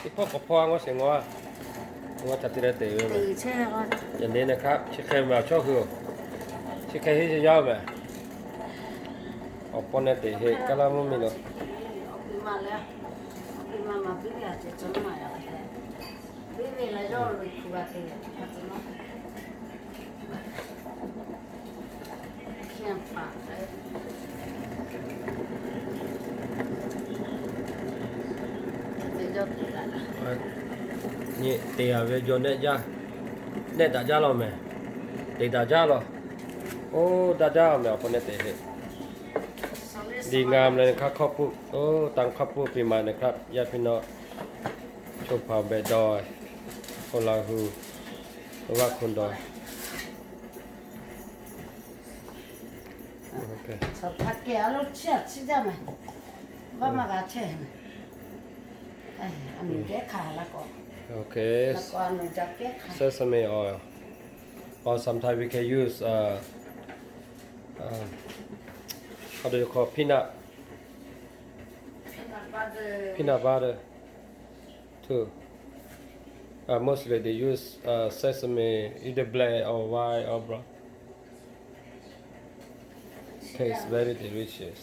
Teˇ hpawˇ k'awꞈ hpawˇ a, ngaw sheˍ ngaw a. Ngaw htaꞈ te leh te ve meh. Yaꞈ nyi naˬ hk'aˇ, chi hk'e meh awˬ chawˇ hui-oˬ, chi hk'e henˇ yaˇ-oˬ meh. Awˬ paw neh teꞈ heˆ, kaˇ laˇ mvuhˇ miˬ lo. Nyi teꞈ a ve jaw nehˆ jaˇ, nehˆ daꞈ jaˇ law meh. Teꞈ daꞈ jaˇ law. Oˇ daꞈ jaˇ meh, awˬ paw neh teꞈ heˆ. ดีงามเลยนะครับ ครอบครัว โอ้ ตามครอบครัวปีใหม่นะครับ ญาติพี่น้อง ชมความแบบดอย คนลาหู หรือว่าคนดอย โอเค โอเค sesame oil, or sometimes we can use uh, uh, how do you call, peanut, peanut butter too. Uh, mostly they use uh, sesame, either black or white or brown. Tastes very delicious.